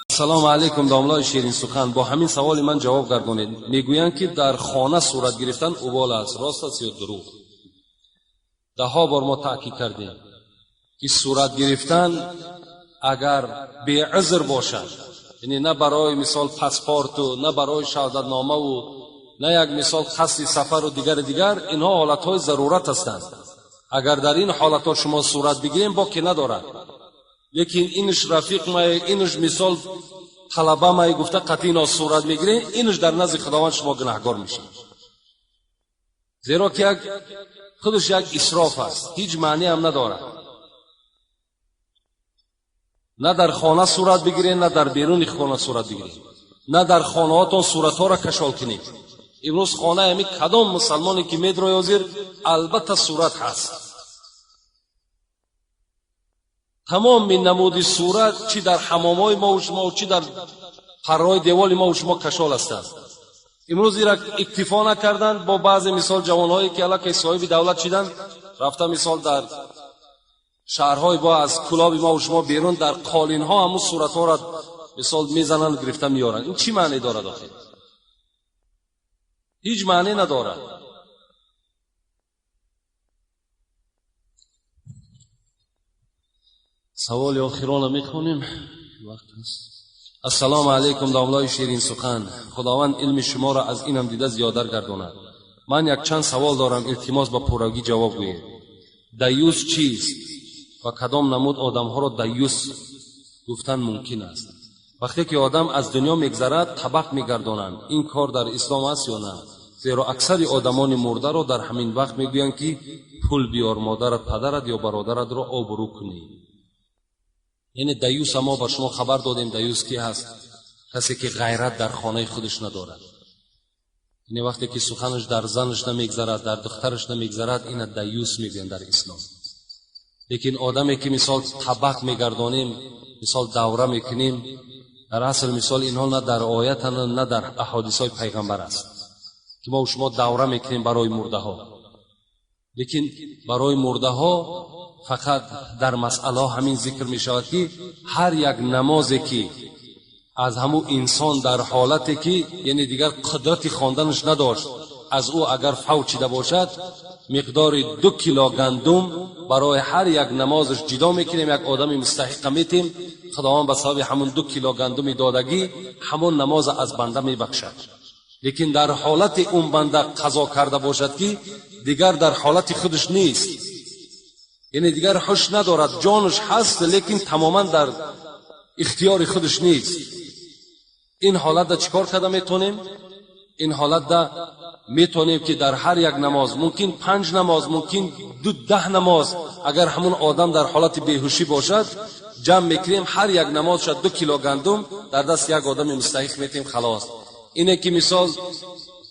Салому алайкум, домлаи ширинсухан. Бо ҳамин саволи ман ҷавоб гардонед. Мегӯянд, ки дар хона сурат гирифтан убол аст, рост аст ё дурӯғ? Даҳҳо бор мо таъкид кардем, ки сурат гирифтан агар беузр бошад, яъне на барои мисол паспорту, на барои шаҳодатномаву, на як мисол қасди сафару дигару дигар, инҳо ҳолатҳои зарурат ҳастанд. Агар дар ин ҳолатҳо шумо сурат бигирем, боке надорад. Лекин инш рафиқ май, инш мисол талаба май гуфта қатъи ино сурат мегирем, инш дар назди Худованд шумо гунаҳгор мешавед. Зеро ки як худаш як исроф аст, ҳеҷ маъне ҳам надорад. На дар хона сурат бигиред, на дар беруни хона сурат бигиред, на дар хонаҳотон суратҳоро кашол кунед. Имрӯз хонаи ҳамин кадом мусалмоне ки медрои ҳозир, албатта сурат ҳаст. Тамоми намуди сурат чӣ дар ҳамомҳои мову шумо, чӣ дар парраҳои деволи мову шумо кашол ҳастанд. Имрӯз ира иктифо накарданд бо баъзе мисол ҷавонҳое ки аллакай соҳиби давлат шиданд, рафта мисол дар шаҳрҳои бо аз кулоби мову шумо берун дар қолинҳо ҳамун суратҳоро мисол мезананд, гирифта меоранд. Ин чӣ маъне дорад охир? Ҳеҷ маъне надорад. Саволи охиронро мехонем, вақт аст. Ассалому алайкум, домлаи ширинсухан. Худованд илми шуморо аз инам дида зиёдар гардонад. Ман якчанд савол дорам, илтимос ба пуррагӣ ҷавоб гӯед. Даюс чист ва кадом намуд одамҳоро даюс гуфтан мумкин аст? Вақте ки одам аз дунё мегзарад, табақ мегардонанд. Ин кор дар ислом аст ё на? Зеро аксари одамони мурдаро дар ҳамин вақт мегӯянд, ки пул биёр, модарат, падарат ё бародаратро обрӯ кунӣ. Яъне даюса мо ба шумо хабар додем. Даюс ки ҳаст? Касе ки ғайрат дар хонаи худаш надорад. Яъне вақте ки суханаш дар занаш намегзарад, дар духтараш намегзарад, ина даюс мегӯянд дар ислом. Лекин одаме ки мисол табақ мегардонем, мисол давра мекунем, дар асл мисол инҳо на дар оятанд, на дар аҳодисҳои пайғамбар аст, ки мо шумо давра мекунем барои мурдаҳо. Лекин барои мурдаҳо фақат дар масъалаҳо ҳамин зикр мешавад, ки ҳар як намозе ки аз ҳамун инсон дар ҳолате ки яъне дигар қудрати хонданаш надошт, аз ӯ агар фавт шида бошад, миқдори 2 кило гандум барои ҳар як намозаш ҷидо мекунем, як одами мустаҳиқа метем. Худованд ба сабаби ҳамун 2 кило гандуми додагӣ ҳамон намоза аз банда мебахшад. Лекин дар ҳолати он банда қазо карда бошад, ки дигар дар ҳолати худаш нест, яъне дигар ҳуш надорад, ҷонаш ҳаст, лекин тамоман дар ихтиёри худаш нест, ин ҳолатда чӣ кор карда метавонем? Ин ҳолатда метавонем, ки дар ҳар як намоз, мумкин 5 намоз, мумкин 10 намоз, агар ҳамун одам дар ҳолати беҳушӣ бошад, ҷамъ мекунем, ҳар як намоз шад 2 кило гандум дар даст як одами мустаҳиқ метем, халос. Ине ки мисол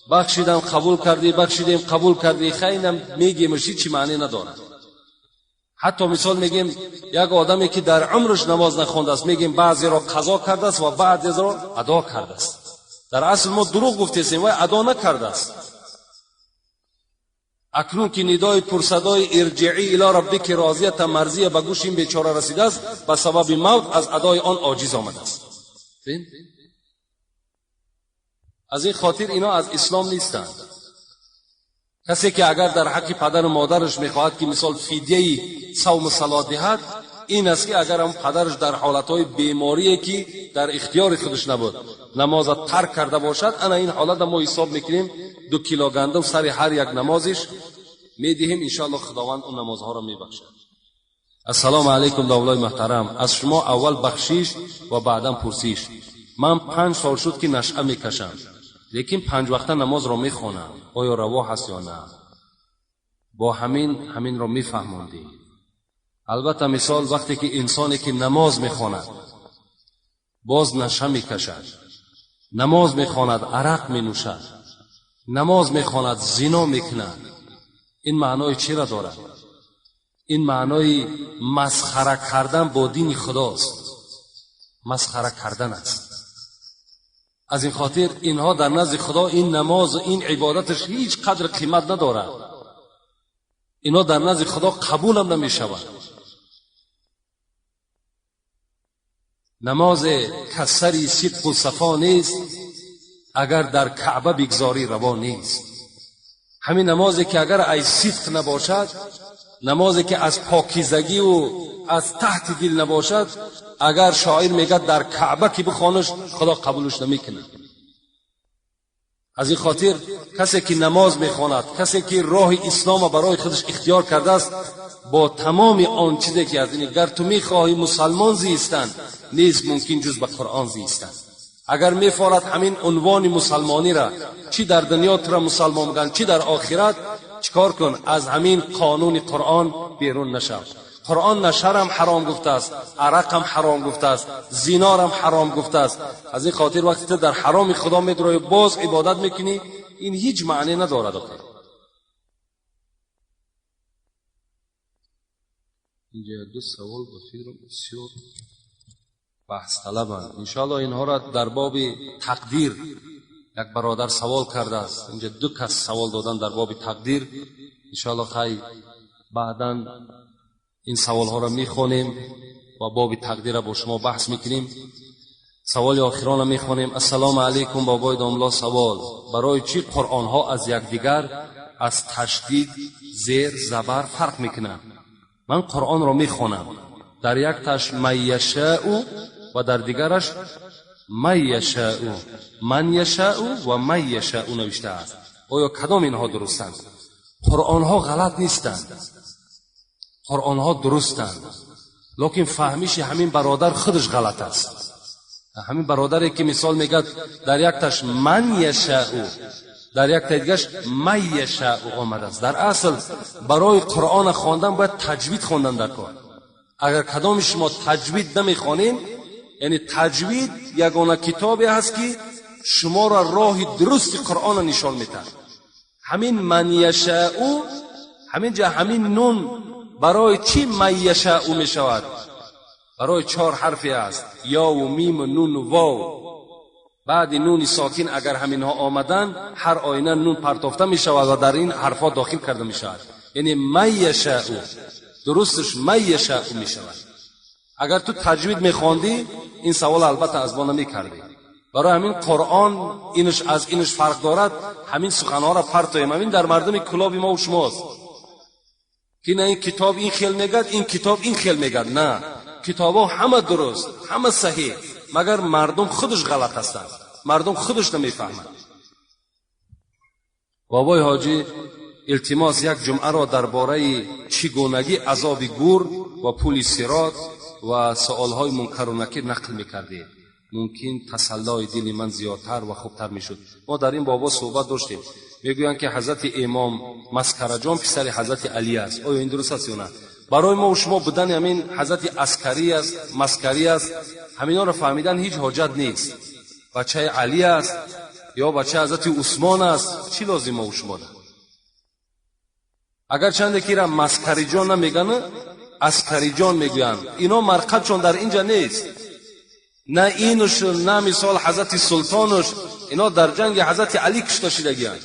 бахшидам, қабул кардӣ, бахшидем, қабул кардӣ, хайнам мегемаш, ҳеҷ маъне надорад. Ҳатто мисол мегем, як одаме ки дар умраш намоз нахондааст, мегем баъзеро қазо кардааст ва баъзеро адо кардааст. Дар асл мо дурӯғ гуфтесем, вай адо накардааст. Акнун ки нидои пурсадои ирҷиӣ ило раббики розията марзия ба гӯши ин бечора расидааст, ба сабаби мавт аз адои он оҷиз омадааст. Аз ин хотир ино аз ислом нестанд. Касе ки агар дар ҳаққи падару модараш мехоҳад, ки мисол фидияи савму салот диҳад, ин аст, ки агар ҳам падараш дар ҳолатҳои беморие ки дар ихтиёри худаш набуд, намоза тарк карда бошад, ана ин ҳолата мо ҳисоб мекунем, 2 кило гандум сари ҳар як намозиш медиҳем, иншоаллоҳ Худованд он намозҳоро мебахшад. Ассалому алайкум, давлаи муҳтарам. Аз шумо аввал бахшиш ва баъдан пурсиш. Ман 5 сол шуд, ки нашъа мекашам, лекин 5 вақта намозро мехонам. Оё раво ҳаст ё на? Бо ҳаминро мефаҳмондем. Албатта мисол вақте ки инсоне ки намоз мехонад, боз наша мекашад, намоз мехонад, арақ менӯшад, намоз мехонад, зино мекунад, ин маънои чиро дорад? Ин маънои масхара кардан бо дини Худост, масхара кардан аст. Аз ин хотир инҳо дар назди Худо ин намозу ин ибодаташ ҳеҷ қадр қимат надорад. اینا در نزد خدا قبول هم نمی شود. نماز کسری صدق و صفا نیست، اگر در کعبه بگذاری روا نیست. همین نمازی که اگر از صدق نباشد، نمازی که از پاکیزگی و از تحت دل نباشد، اگر شاعر میگه در کعبه که بخوانش خدا قبولش نمیکنه. از این خاطر کسی که نماز میخواند، کسی که راه اسلام برای خودش اختیار کرده است، با تمام آن چیزی که از این گر تو میخواهی مسلمان زیستن نیست ممکن جز به قرآن زیستن. اگر میفارد همین عنوان مسلمانی را، چی در دنیا تو را مسلمان میگن چی در آخرت، چیکار کن؟ از همین قانون قرآن بیرون نشو. قرآن نشرم حرام گفته است، عرق هم حرام گفته است، زنا هم حرام گفته است. از این خاطر وقتی تو در حرام خدا میدروی باز عبادت میکنی، این هیچ معنی ندارد. اینجا دو سوال به فکرم بسیار بحث طلبند. انشاءالله اینها را در باب تقدیر یک برادر سوال کرده است. اینجا دو کس سوال دادن در باب تقدیر. انشاءالله خیلی بعداً این سوال ها را میخوانیم و باب تقدیر را با شما بحث میکنیم. سوال آخران را میخوانیم. السلام علیکم بابای داملا، سوال: برای چی قرآن ها از یکدیگر از تشدید، زیر، زبر فرق میکنند؟ من قرآن را میخوانم، در یک تش من یشاء و در دیگرش من یشاء، من یشاء و من یشاء نوشته است. آیا کدام اینها درستند؟ قرآن ها غلط نیستند، قرآن ها درستند، لیکن فهمیش همین برادر خودش غلط است. همین برادری که مثال میگه در یک تش من یشاء، در یک تش من یشاء آمده است. در اصل برای قرآن خواندن باید تجوید خواندن در کار. اگر کدام شما تجوید نمیخوانین، یعنی تجوید یگانه کتابی هست که شما را راه درست قرآن نشان میده. همین من یشاء، همین جا همین نون برای چی من یشاء می شود؟ برای 4 حرفی است: یا و میم و نون و واو. بعد نون ساکن اگر همینها آمدن، هر آینه نون پرتافته می شود و در این حرفا داخل کرده می شود. یعنی من یشاء، درستش من یشاء می شود. اگر تو تجوید می خواندی این سوال البته از ما نمی کردی. برای همین قرآن اینش از اینش فرق دارد. همین سخنها را پرتویم. همین در مردم کلاب ما و شماست که نه این کتاب این خیل میگد، این کتاب این خیل میگد. نه، کتابا همه درست، همه صحیح، مگر مردم خودش غلط هستند، مردم خودش نمیفهمند. بابای حاجی التماس یک جمعه را درباره چگونگی عذاب گور و پول صراط و سوالهای منکر و نکیر نقل میکردید، ممکن تسلای دل من زیادتر و خوبتر میشد. ما در این بابا صحبت داشتیم. میگویند که حضرت امام مسکرجان پسر حضرت علی است. آیا این درست است یا نه؟ برای ما و شما بودن همین حضرت عسکری است، مسکری است، همینا رو فهمیدن هیچ حاجت نیست. بچه علی است یا بچه حضرت عثمان است، چی لازم ما و شما ده؟ اگر چند که را مسکری جان نمیگن، عسکری جان میگویند. اینا مرقدشون در اینجا نیست، نه اینش نه مثال حضرت سلطانش. اینا در جنگ حضرت علی کشته شدگیان.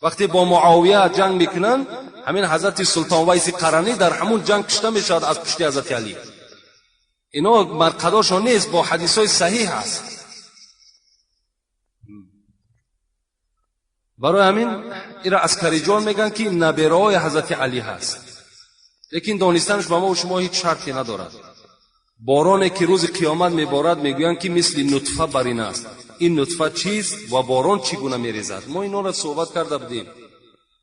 وقتی با معاویه جنگ میکنن، همین حضرت سلطان ویس قرنی در همون جنگ کشته میشد از پشت حضرت علی. اینا مرقداشون نیست، با حدیث های صحیح هست. برای همین ایرا عسکری جان میگن که نبرای حضرت علی هست، لیکن دانستنش با ما و شما هیچ شرطی ندارد. بارانی که روز قیامت میبارد میگویند که مثل نطفه بر این است. این نطفه چیست و باران چگونه میریزد؟ ما اینا را صحبت کرده بودیم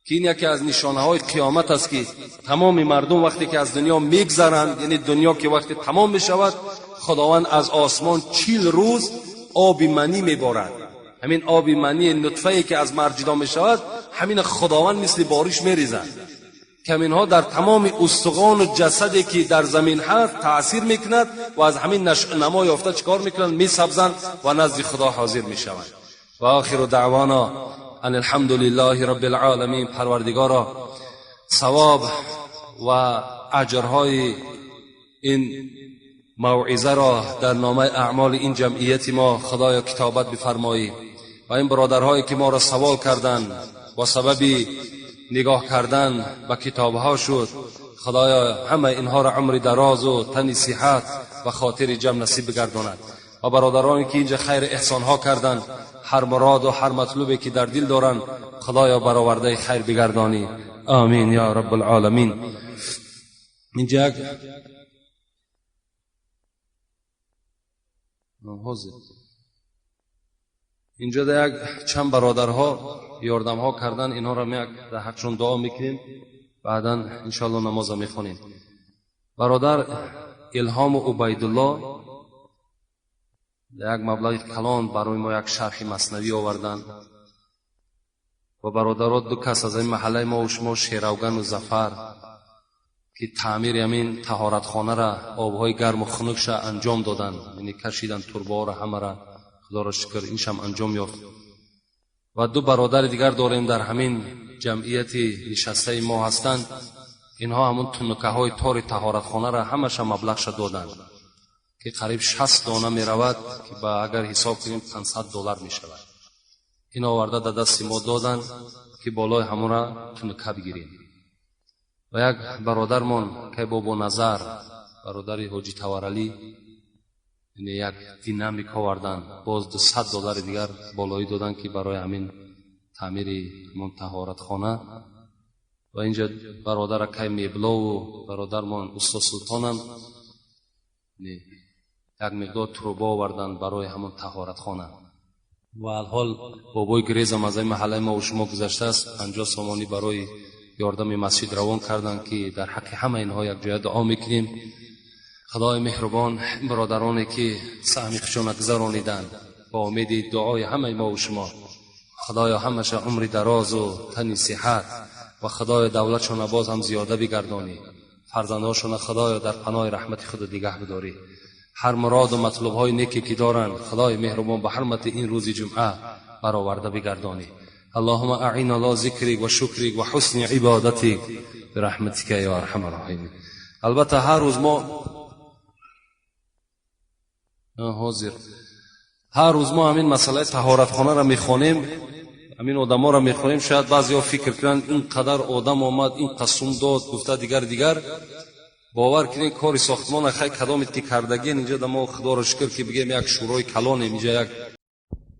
که این یکی از نشانه های قیامت است که تمام مردم وقتی که از دنیا میگذرند، یعنی دنیا که وقتی تمام میشود، خداوند از آسمان 40 روز آب منی میبارد. همین آب منی نطفه که از مرد جدا میشود، همین خداوند مثل بارش میریزد که اینها در تمام استخوان و جسدی که در زمین هست تاثیر میکند و از همین نما یافته چیکار میکنند؟ میسبزند و نزد خدا حاضر میشوند. و آخر دعوانا ان الحمد لله رب العالمین. پروردگارا ثواب و اجرهای این موعظه را در نامه اعمال این جمعیت ما خدایا کتابت بفرمایی و این برادرهایی که ما را سوال کردند با سبب نگاه کردن به کتابها شد. خدایا همه اینها را عمر دراز و تن صحت و خاطر جمع نصیب بگرداند. و برادرانی که اینجا خیر احسانها کردند، هر مراد و هر مطلوبی که در دل دارند خدایا برآورده خیر بگردانی. آمین یا رب العالمین. اینجا اینجا یک چند برادرها یاردمها کردن، اینها را یک در حقشون دعا میکنیم، بعدا انشالله نماز میخونیم. برادر الهام و عبیدالله یک مبلغ کلان برای ما یک شرح مثنوی آوردن و برادرها دو کس از این محله ما و شما، شیروگن و ظفر، که تعمیر همین طهارتخانه را آبهای گرم و خنکش انجام دادن، یعنی کشیدن تربه را همه را، خدا را شکر این شم انجام یافت. و دو برادر دیگر داریم در همین جمعیت نشسته ما هستند، اینها همون تنکه های تار طهارتخانه را همش مبلغش دادن که قریب 60 دانه می رود که با اگر حساب کنیم $500 می شود. این آورده در دست ما دادن که بالای همون را تنکه بگیریم. و یک برادرمان که بابا نظر، برادر حاجی تورعلی، یعنی یک دینامیک آوردن، باز $200 دیگر بالایی دادن که برای همین تعمیر همون طهارتخانه. و اینجا برادر که میبلا و برادرمان استاد سلطانم یک مقدار تروبا آوردن برای همون طهارتخانه. و الحال بابای گریزم از این محله ما و شما گذشته است، 50 سامانی برای یاردم مسجد روان کردن که در حق همه اینها یک جای دعا میکنیم. خدای مهربان برادرانی که سهم خودشان گذرانیدن با امید دعای همه ما و شما، خدایا همشه عمر دراز و تن صحت و خدای دولتشان باز هم زیاده بگردانی، فرزندهاشون خدایا در پناه رحمت خود نگه بداری. هر مراد و مطلب های نیکی که دارند خدای مهربان به حرمت این روز جمعه برآورده بگردانی. اللهم اعنا على ذکرک و شکرک و حسن عبادتک برحمتک یا ارحم الراحمین. البته هر روز ما حاضر هر روز ما همین مسئله طهارتخانه را میخوانیم، همین آدما را میخوانیم. شاید بعضیا فکر کنند اینقدر آدم آمد، این قسم داد، گفته دیگر. باور کنید کاری ساختمان خیلی کدامت که کردگی اینجا در ما خدا را شکر که بگیم یک شورای کلانیم اینجا. یک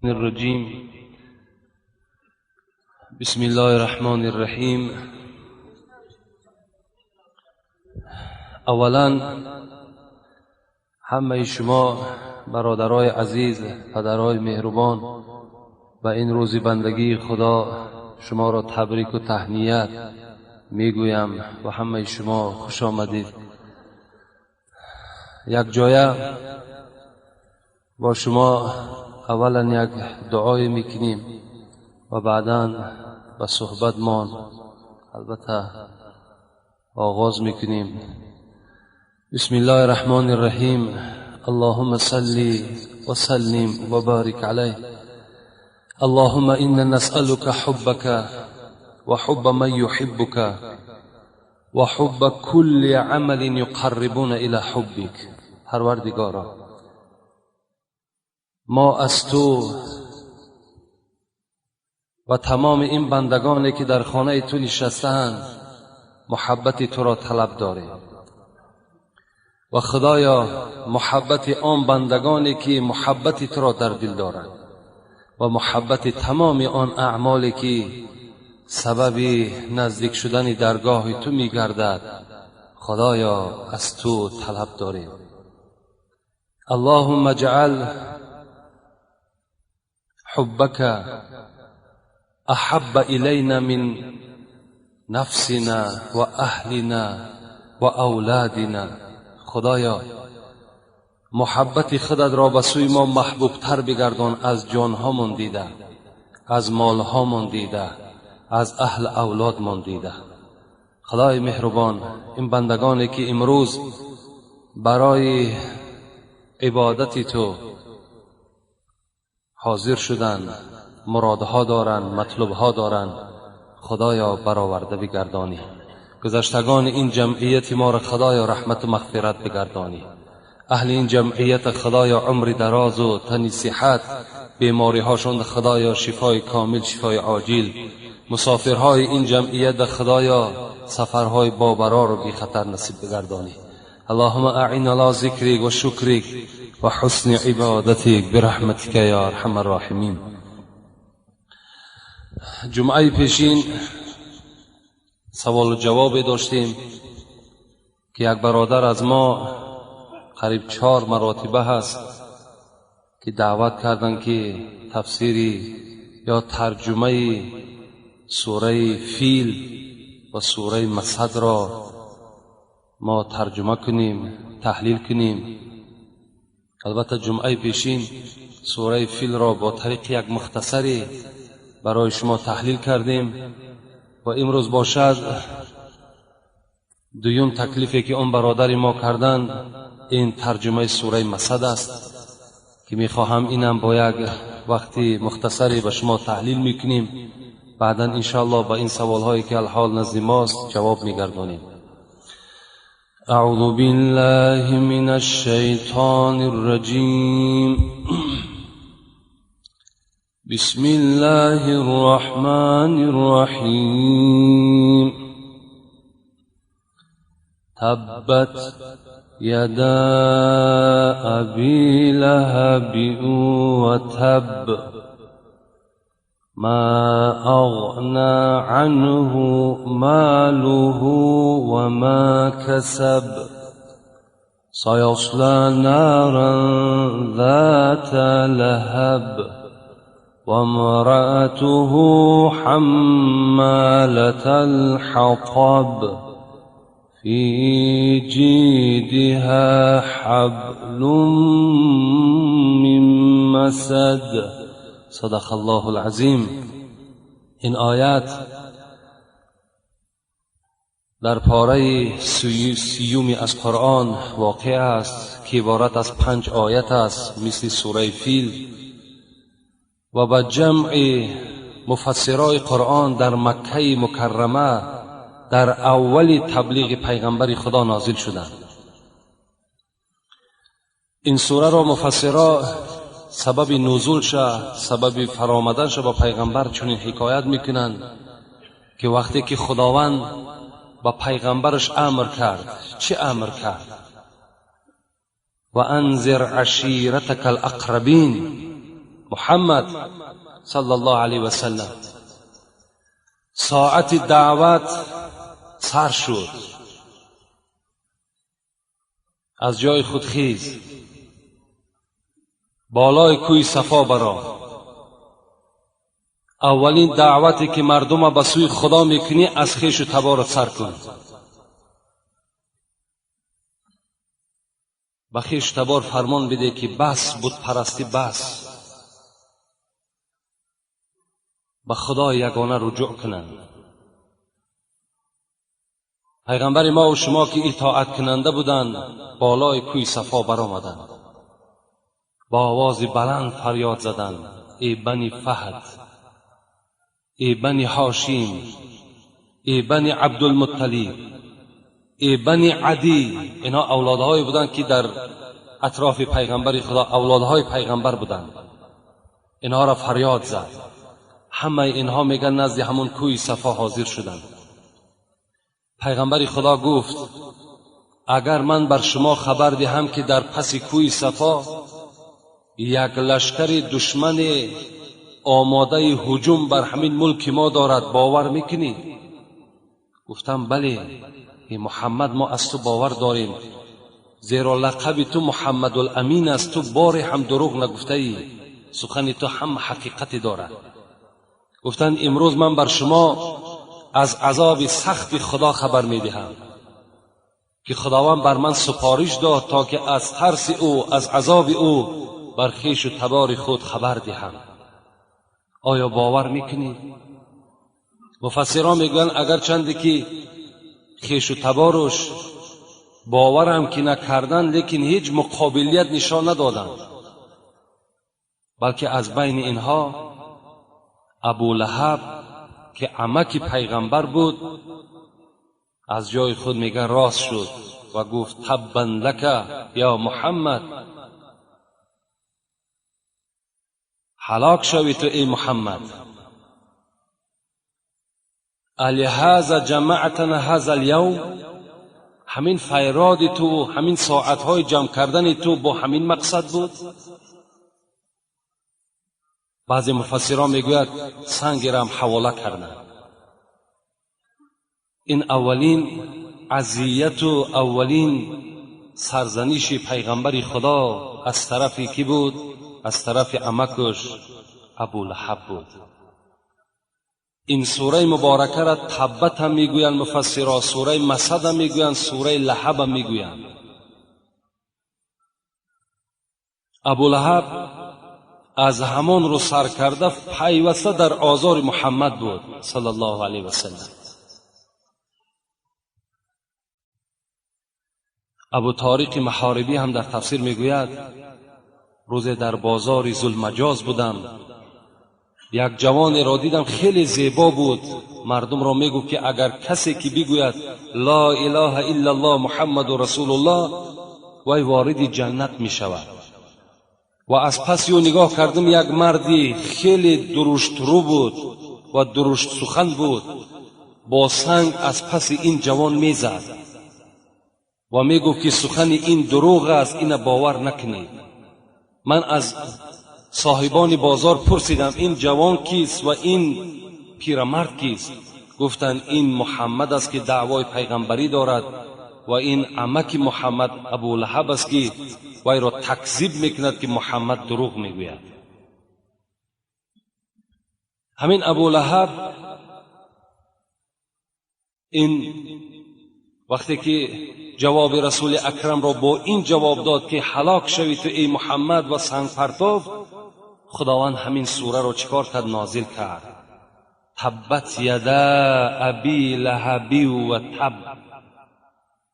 الرجیم. بسم الله الرحمن الرحیم. اولا همه شما برادرای عزیز، پدرای مهربان، و این روزی بندگی خدا شما را تبریک و تهنیت میگویم و همه شما خوش آمدید. یک جایه با شما اولا یک دعای میکنیم و بعدا به صحبت مان البته آغاز میکنیم. بسم الله الرحمن الرحیم. اللهم صل وسلم وبارك عليه. اللهم إنا نسألك حبك وحب من يحبك وحب كل عمل يقربنا إلى حبك. پروردگارا ما از تو و تمام این بندگانی که در خانه تو نشسته‌اند محبت تو را طلب داریم و خدایا محبت آن بندگانی که محبت تو را در دل دارند و محبت تمام آن اعمالی که سبب نزدیک شدن درگاه تو میگردد خدایا از تو طلب داریم. اللهم اجعل حبك احب الینا من نفسنا و اهلنا و اولادنا. خدایا محبت خودت را به سوی ما محبوب تر بگردان از جانهامون دیده، از مالهامون دیده، از اهل اولادمان دیده. خدای مهربان این بندگانی که امروز برای عبادت تو حاضر شدن، مرادها دارند، مطلوبها دارند، خدایا برآورده بگردانی. گذشتگان این جمعیت ما را خدایا رحمت و مغفرت بگردانی. اهل این جمعیت خدایا عمر دراز و تنی صحت، بیماری هاشون خدایا شفای کامل، شفای عاجل. مسافرهای این جمعیت خدایا سفرهای بابرار و بی خطر نصیب بگردانی. اللهم اعن على ذکرک و شکرک و حسن عبادتک برحمتک یا ارحم الراحمین. جمعه پیشین سوال و جواب داشتیم که یک برادر از ما قریب 4 مراتبه هست که دعوت کردن که تفسیری یا ترجمه سوره فیل و سوره مسد را ما ترجمه کنیم، تحلیل کنیم. البته جمعه پیشین سوره فیل را با طریق یک مختصری برای شما تحلیل کردیم و امروز باشد دویم تکلیفی که اون برادر ما کردن این ترجمه سوره مسد است که میخواهم اینم با یک وقتی مختصری به شما تحلیل میکنیم. بعدا انشاءالله با این سوالهایی که الحال نزد ماست جواب میگردانیم. اعوذ بالله من الشیطان الرجیم. بسم الله الرحمن الرحیم. تبت یدا ابی لهب وتب ما اغنى عنه ماله وما كسب سيصلى نارا ذات لهب وامرأته حمالة الحطب في جيدها حبل من مسد. صدق الله العظیم. این آیات در پاره سیومی از قرآن واقع است که عبارت از 5 آیت است، مثل سوره فیل، و با جمع مفسرای قرآن در مکه مکرمه در اول تبلیغ پیغمبر خدا نازل شدند. این سوره را مفسرا سبب نزول شه، سبب فرامدن شه با پیغمبر چنین حکایت میکنند که وقتی که خداوند با پیغمبرش امر کرد، چه امر کرد؟ و انذر عشیرتک الاقربین. محمد صلی الله علیه و سلم ساعت دعوت سر شد، از جای خود خیز، بالای کوی صفا برا. اولین دعوتی که مردم به سوی خدا میکنی از خویش و تبارت سر کن. به خویش و تبار فرمان بده که بس بت پرستی، بس، به خدای یگانه رجوع کنند. پیغمبر ما و شما که اطاعت کننده بودند بالای کوی صفا برآمدند، با آواز بلند فریاد زدند: ای بنی فهد، ای بنی هاشم، ای بنی عبدالمطلب، ای بنی عدی. اینها اولادهایی بودند که در اطراف پیغمبر خدا اولادهای پیغمبر بودند. اینها را فریاد زد. همه اینها میگن نزد همون کوی صفا حاضر شدند. پیغمبر خدا گفت: اگر من بر شما خبر دهم که در پس کوی صفا یک لشکر دشمن آماده هجوم بر همین ملک ما دارد، باور میکنی؟ گفتم بله ای محمد، ما از تو باور داریم، زیرا لقب تو محمد الامین است، تو باری هم دروغ نگفته ای، سخن تو هم حقیقتی دارد. گفتند امروز من بر شما از عذاب سخت خدا خبر میدهم که خداوند بر من سپارش داد تا که از ترس او، از عذاب او بر خویش و تبار خود خبر دهم. آیا باور میکنید؟ مفسران میگویند اگر چندی که خویش و تبارش باورم که نکردن، لیکن هیچ مقابلیت نشان ندادند، بلکه از بین اینها ابو لهب که عمک پیغمبر بود از جای خود میگه راست شد و گفت تبا لک یا محمد، هلاک شوی تو ای محمد. الهذا جمعتنا هذا اليوم، همین فیراد تو، همین ساعتهای جمع کردن تو با همین مقصد بود؟ بعضی مفسران میگوید سنگ را هم حواله کردند. این اولین اذیت و اولین سرزنش پیغمبر خدا از طرف کی بود؟ از طرف عمکش ابولهب بود. این سوره مبارکه را تبت هم میگویند مفسرها، سوره مسد هم میگویند، سوره لهب هم میگویند. ابولهب از همان رو سر کرده پیوسته در آزار محمد بود صلی الله علیه و سلم. ابو طارق محاربی هم در تفسیر میگوید روز در بازار ذوالمجاز بودم، یک جوان را دیدم خیلی زیبا بود. مردم را میگفت که اگر کسی که بگوید لا اله الا الله محمد رسول الله وی وارد جنت میشود. و از پس او نگاه کردم یک مردی خیلی درشت رو بود و درشت سخن بود، با سنگ از پس این جوان میزد و میگفت که سخن این دروغ است، این باور نکنید. من از صاحبان بازار پرسیدم این جوان کیست و این پیرمرد کیست؟ گفتند این محمد است که دعوای پیغمبری دارد و این عمک محمد ابولهب است که وی را تکذیب میکند که محمد دروغ میگوید. همین ابولهب این وقتی که جواب رسول اکرم را با این جواب داد که هلاک شوی تو ای محمد و سنگ پرتاب، خداوند همین سوره را چیکار کرد؟ نازل کرد. تبت یدا ابی لهب و تب،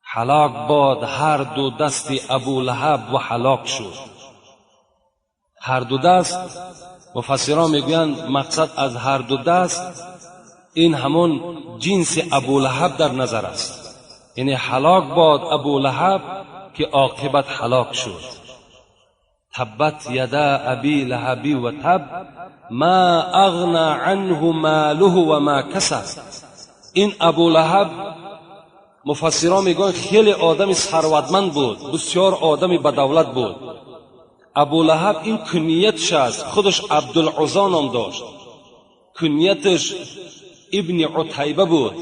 هلاک باد هر دو دست ابو لهب و هلاک شد. هر دو دست، مفسران میگویند مقصد از هر دو دست این همون جنس ابو لهب در نظر است، یعنی هلاک باد ابو لهب که عاقبت هلاک شد. تبت یدا ابی لهب و تب ما اغنى عنه ماله و ما کسب. این ابو لهب مفسران میگن خیلی آدم ثروتمند بود، بسیار آدم بدولت بود. ابو لهب این کنیتش است، خودش عبدالعزی نام داشت، کنیتش ابن عتیبه بود.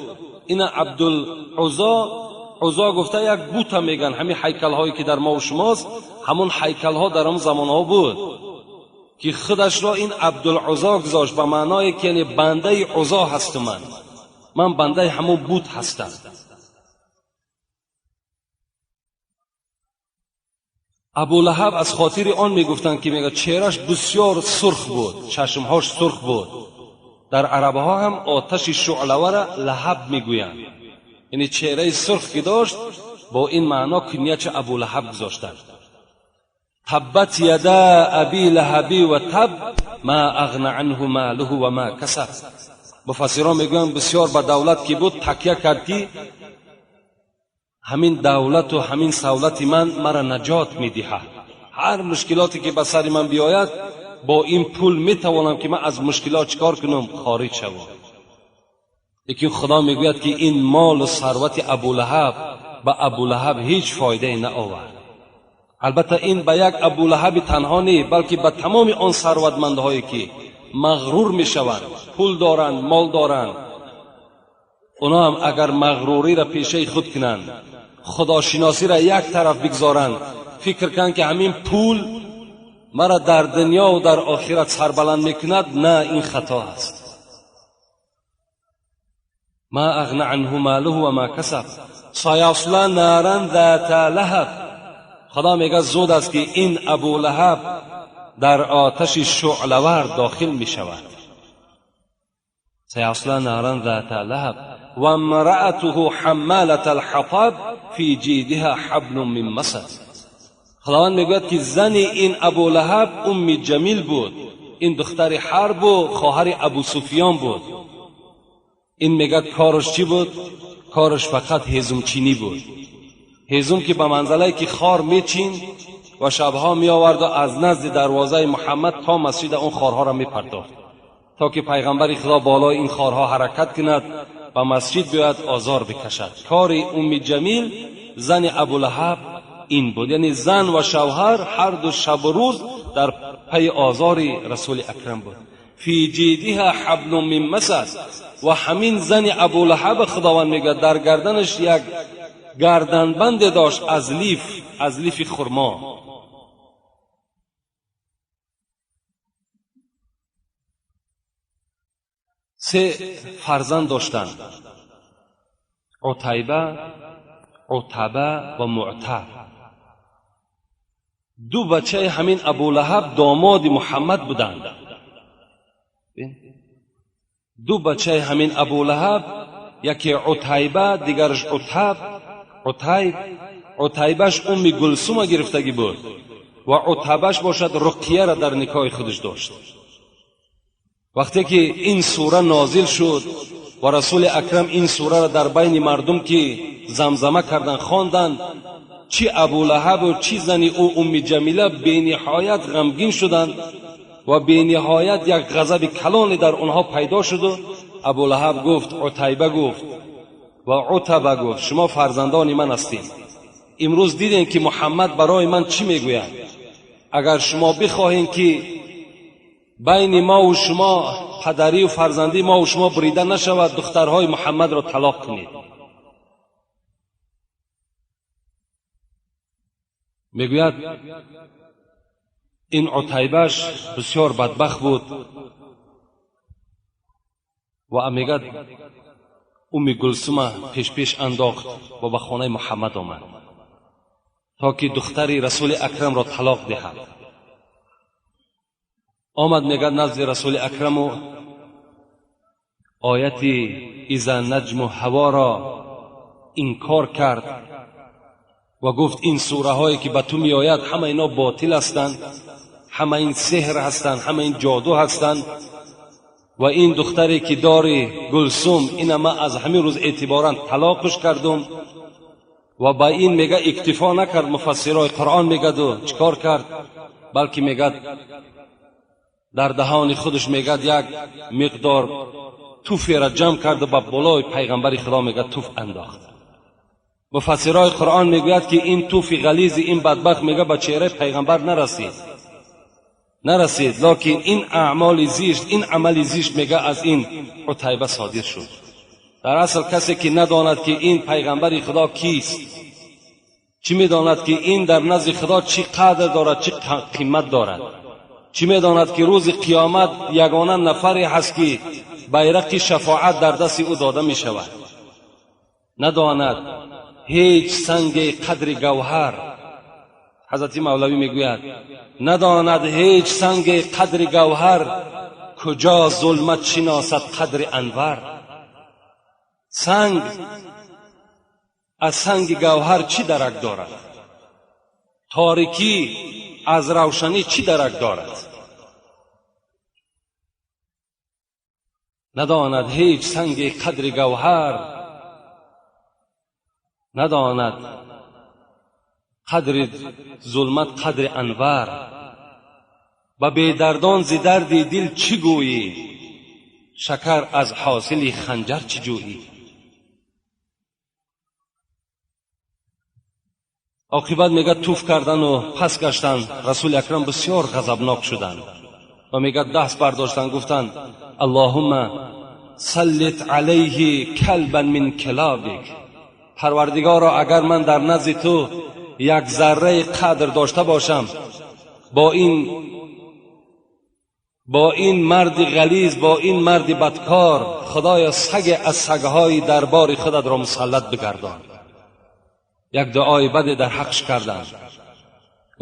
این عبدالعزی، عزا گفته یک بوته میگن، همین هیکل هایی که در ما و شماست، همون هیکل ها در اون زمان ها بود که خودش را این عبدالعزی گذاشت، به معنای که یعنی بنده عزا هستم، من بنده همون بوت هستم. ابولهب از خاطر آن میگفتند که میگه چهرش بسیار سرخ بود، چشمهاش سرخ بود. در عربه ها هم آتش شعله را لهب میگویند، یعنی چهره سرخ که داشت با این معنا کنیت ابولهب گذاشتند. تبت یدا ابی لهب و تب ما اغنى عنه ماله و ما کسب. مفسران میگویند بسیار به دولت که بود تکیه کرد که همین دولت و همین سولت من مرا نجات میدهد، هر مشکلاتی که به سر من بیاید با این پول میتوانم که من از مشکلات چکار کنم؟ خارج شوم. لیکن خدا میگوید که این مال و ثروت ابولهب به ابولهب هیچ فایده نآورد. البته این به یک ابولهب تنها نی، بلکه به تمام آن ثروتمندهایی که مغرور میشوند، پول دارند، مال دارند، اونا هم اگر مغروری را پیشه خود کنند، خداشناسی را یک طرف بگذارند، فکر کنند که همین پول مرا در دنیا و در آخرت سربلند میکند، نه، این خطا است. ما اغنى عنه ماله و ما کسب سیصلی نارا ذات لهب. خدا میگه زود است که این ابو لهب در آتش شعله‌ور داخل میشود. سیصلی نارا ذات لهب و امرأته حمالة الحطب فی جیدها حبل من مسد. خداوند میگوید که زن این ابو لهب ام جمیل بود، این دختر حرب و خواهر ابو سفیان بود. این میگه کارش چی بود؟ کارش فقط هیزمچینی بود. ҳезум ки ба манзалае ки хор мечинд ва шабҳо меоварду аз назди дарвозаи Муҳаммад то масҷида он хорҳоро мепартофт, то ки пайғамбари Худо болои ин хорҳо ҳаракат кунад, ба масҷид биёяд, озор бикашад. Кори Умми Ҷамил, зани Абулаҳаб, ин буд. Яъне зан ва шавҳар ҳар ду шабу рӯз дар пайи озори Расули Акрам буд. Фи ҷидиҳа ҳаблун мин масад. Ва ҳамин зани Абулаҳаб, Худованд мегӯяд, дар гарданаш як гарданбанде дошт аз лиф, аз лифи хурмо. Се фарзанд доштанд: Утайба, Утаба ва Муътаб. Ду бачаи ҳамин Абулаҳаб домоди Муҳаммад буданд. Ду бачаи ҳамин Абулаҳаб, яке Утайба, дигараш Утаб, Утайб. Утайбаш Умми Гулсума гирифтагӣ буд ва Утабаш бошад Руқияро дар никоҳи худаш дошт. Вақте ки ин сура нозил шуд ва Расули Акрам ин сураро дар байни мардум ки замзама кардан, хонданд, чӣ Абулаҳабу чӣ зани ӯ Умми Ҷамила бениҳоят ғамгин шуданд ва бениҳоят як ғазаби калоне дар онҳо пайдо шуду Абулаҳаб гуфт, Утайба гуфт ва Утаба гуфт: шумо фарзандони ман ҳастед. Имрӯз дидем ки Муҳаммад барои ман чӣ мегӯяд. Агар шумо бихоҳед ки байни мо ва шумо падарию фарзандии мо ва шумо бурида нашавад, духтарҳои Муҳаммадро талоқ кунед. Мегӯяд ин Утайбаш бисёр бадбахт буд ва мегӯяд Умми Гулсума пешпеш андохт ва ба хонаи Муҳаммад омад, то ки духтари Расули Акрамро талоқ диҳад. Омад, мегӯяд, назди Расули Акраму ояти иза наҷму ҳаворо инкор кард ва гуфт ин сураҳое ки ба ту меояд ҳама ино ботил ҳастанд, ҳама ин сеҳр ҳастанд, ҳама ин ҷоду ҳастанд ва ин духтаре ки дори Гулсум, ина ман аз ҳамин рӯз эътиборан талоқш кардум. Ва ба ин мега иктифо накард, муфассирои Қуръон мегаду чӣ кор кард, балки мегад дар даҳони худаш мегад як миқдор туферо ҷамъ карду ба болои пайғамбари Худо мегад туф андохт. Муфассирои Қуръон мегӯяд ки ин туфи ғализи ин бадбахт мега ба чеҳраи пайғамбар нарасид, лекин ин аъмоли зишт, ин амали зишт мега аз ин Утайба содир шуд. Дар асл касе ки надонад ки ин пайғамбари Худо кист, чӣ медонад ки ин дар назди Худо чӣ қадр дорад, чӣ қимат дорад, чӣ медонад ки рӯзи қиёмат ягона нафаре ҳаст ки байрақи шафоат дар дасти ӯ дода мешавад. Надонад ҳеҷ санге қадри гавҳар. Ҳазрати Мавлавӣ мегӯяд надонад ҳеҷ санге қадри гавҳар, куҷо зулмат шиносад қадри анвар. Санг аз санги гавҳар чӣ дарак дорад? Торикӣ аз равшанӣ чӣ дарак дорад? Надонад ҳеҷ санги қадри гавҳар, надонад қадри зулмат қадри анвар. Ба бедардон зи дарди дил чӣ гӯӣ, шакар аз ҳосили ханҷар чӣ ҷӯӣ. Оқибат мегӯяд туф кардану пас гаштанд. Расули Акрам бисёр ғазабнок шуданд ва мегӯяд даст бардоштанд, гуфтанд Аллоҳумма саллит алайҳи калбан мин килобик. Парвардигоро, агар ман дар назди ту як зарраи қадр дошта бошам, бо ин марди ғализ, бо ин марди бадкор, Худоё саге аз сагҳои дарбори худатро мусаллат бигардон. Як дуои баде дар ҳақш карданд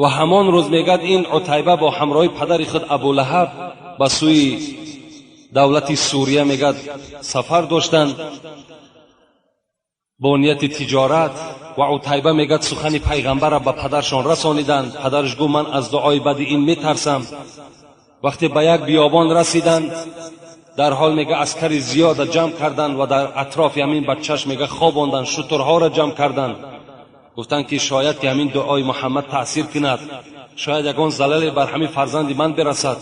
ва ҳамон рӯз мегӯяд ин Утайба бо ҳамроҳи падари худ Абулаҳаб ба сӯи давлати Сурия мегӯяд сафар доштанд бо нияти тиҷорат. Ва Утайба мегӯяд сухани пайғамбарро ба падаршон расониданд. Падараш гуфт ман аз дуои бади ин метарсам. Вақте ба як биёбон расиданд, дар ҳол мега аскари зиёда ҷамъ карданд ва дар атрофи ҳамин бачаш мега хобонданд, шутурҳоро ҷамъ карданд. Гуфтанд ки шояд ки ҳамин дуои Муҳаммад таъсир кунад, шояд ягон залале бар ҳамин фарзанди ман бирасад.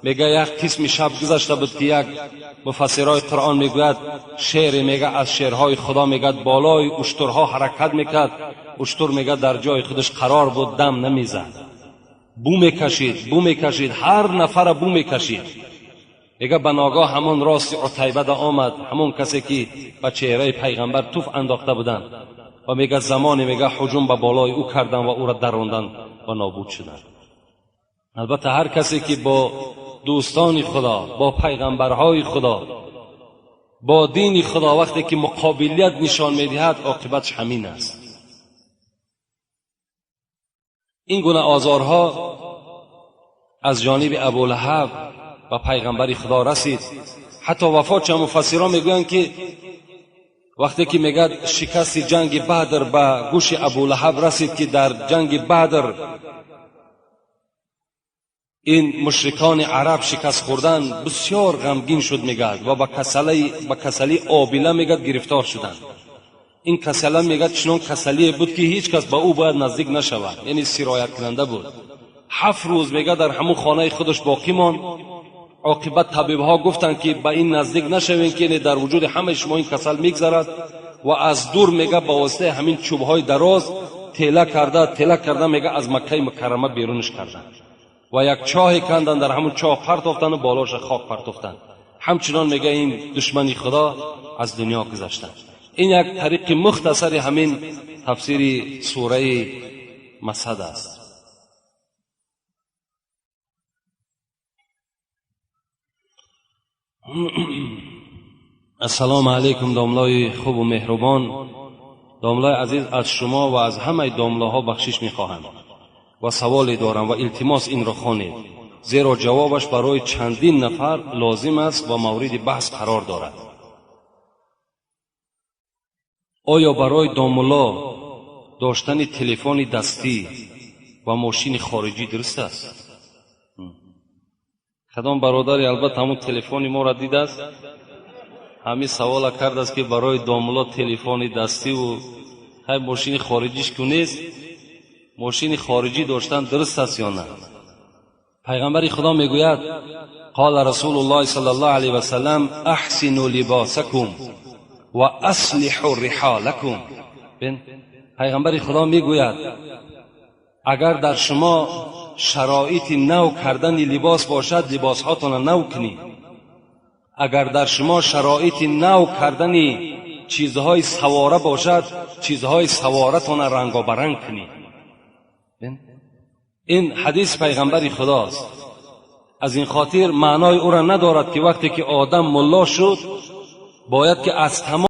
Мега як қисми шаб гузашта буд ки як муфассирои Қуръон мегӯяд, шере мега аз шерҳои Худо мегӯяд болои уштурҳо ҳаракат мекард. Уштур мега дар ҷои худаш қарор буд, дам намезад, бу мекашид, бу мекашид, ҳар нафара бу мекашид. Мега ба ногоҳ ҳамон рости Утайбада омад, ҳамон касе ки ба чеҳраи пайғамбар туф андохта буданд, ва мега замоне мега ҳуҷум ба болои ӯ карданд ва ӯро даронданд ва нобуд шуданд. Албатта ҳар касе ки бо дӯстони Худо, бо пайғамбарҳои Худо, бо дини Худо вақте ки муқобилият нишон медиҳад, оқибатш ҳамин аст. Ин гуна озорҳо аз ҷониби Абулаҳаб ба пайғамбари Худо расид. Ҳатто вафот чанд муфассирон мегӯянд ки вақте ки мегӯяд шикасти ҷанги Бадр ба гӯши Абулаҳаб расид, ки дар ҷанги Бадр ин мушрикони араб шикаст хӯрдан, бисёр ғамгин шуд, мегӯяд, ва ба касалии обила мегӯяд гирифтор шуданд. Ин касала мегӯяд чунон касалие буд ки ҳеҷ кас ба ӯ бояд наздик нашавад, яъне сирояткунанда буд. 7 рӯз мегӯяд дар ҳамун хонаи худаш боқӣ монд. Оқибат табибҳо гуфтанд ки ба ин наздик нашавем, ки дар вуҷуди ҳамаи шумо ин касал мегзарад. Ва аз дур мега ба воситаи ҳамин чӯбҳои дароз тела карда, тела карда мега аз Маккаи Мукаррама берунаш карданд ва як чоҳе канданд, дар ҳамун чоҳ партофтанд ва болоша хок партофтанд. Ҳамчунон мега ин душмани Худо аз дунё гузаштанд. Ин як тариқи мухтасари ҳамин тафсири сураи Масад аст. Ассалому алайкум домлои хубу меҳрубон. Домлои азиз, аз шумо ва аз ҳамаи домлоҳо бахшиш мехоҳам ва саволе дорам ва илтимос инро хонед, зеро ҷавобаш барои чандин нафар лозим аст ва мавриди баҳс қарор дорад. Оё барои домулло доштани телефони дастӣ ва мошини хориҷӣ дуруст аст? Кадом бародаре албатта ҳамун телефони моро дидааст, ҳамин савола кардааст ки барои домулло телефони дастиву ҳай мошини хориҷиш ку нест, мошини хориҷӣ доштан дуруст аст ё на? Пайғамбари Худо мегӯяд: қола расулуллоҳи саллаллоҳу алайҳи васаллам аҳсину либосакум ва аслиҳу риҳолакум. Пайғамбари Худо мегӯяд агар дар шумо шароити нав кардани либос бошад, либосҳотонро нав кунед. Агар дар шумо шароити нав кардани чизҳои савора бошад, чизҳои саворатонро рангобаранг кунед. Ин ҳадис пайғамбари Худост. Аз ин хотир маънои ӯро надорад ки вақте ки одам мулло шуд, бояд ки аз тамом